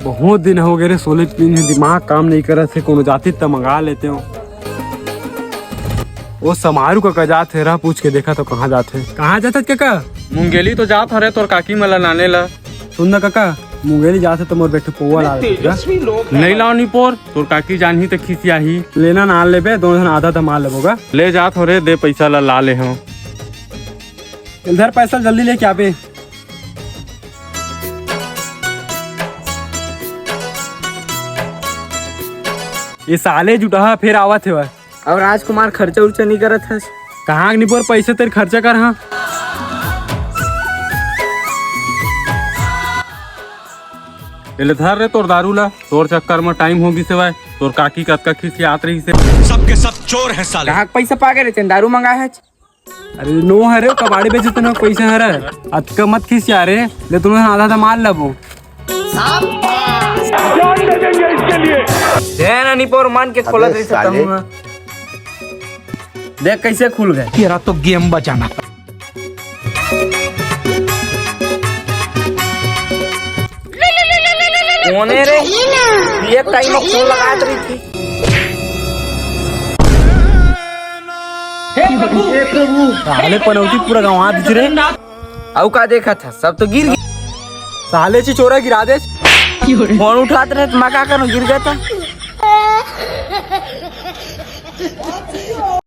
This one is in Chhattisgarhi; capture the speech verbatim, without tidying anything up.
बहुत दिन हो गए रे, सोले पीन हे, दिमाग काम नहीं करत हे। कोनो जाती त मंगा लेते हो। वो समारू कका जात हे, रह पूछ के देखा तो कहाँ जात हे। कहाँ जात हे कका? मुंगेली तो जात हरे तोर काकी मन ला लाने ला। सुन ना कका, मुंगेली जात हे तो मोर बेटे पौवा ला देते का? नहीं लाओ निपोर, तोर काकी जानही त खिसियाही। लेना ना लेबे, दोनों झन आधा आधा मार लेबो गा। ले जात हो रे, दे पैसा ला, ला ले हो। इधर पैसा जल्दी लेके आबे। ये साले जुटाहा फेर आवत हे। और राजकुमार खर्चा उर्चा नहीं करत हस? कहाँ के निपोर पैसा तेरे खर्चा कर हाँ। एले धर रे तोर दारू ला, तोर चक्कर में टाइम हो गिस हे भाई, तोर काकी कतका खिसियात रही से। सबके सब चोर हैं साले। कहाँ के पैसा पागे रे, तेन दारू मंगाए हच? अरे नो हरे, कबाड़ी बेचे तेन पैसा हरे, अतका मत खिसिया रे, ले तुमने आधा आधा मार लेबो। जान दे देंगे इसके लिए। दे ना निपोर मन के खोलत अबे रही सकता साले। हूँ। देख कैसे खुल गए। तेरा तो गेम बचाना। कोने रे? ये टाइम में फोन लगात रही थी। हे प्रभु, हे प्रभु। साले पनौती पूरा गंवा दिस रे। अउ का देखा था, सब तो गिर गया। साले चिचोरा गिरा दे। फोन उठात रहे तो मैं का करूं, गिर गया था।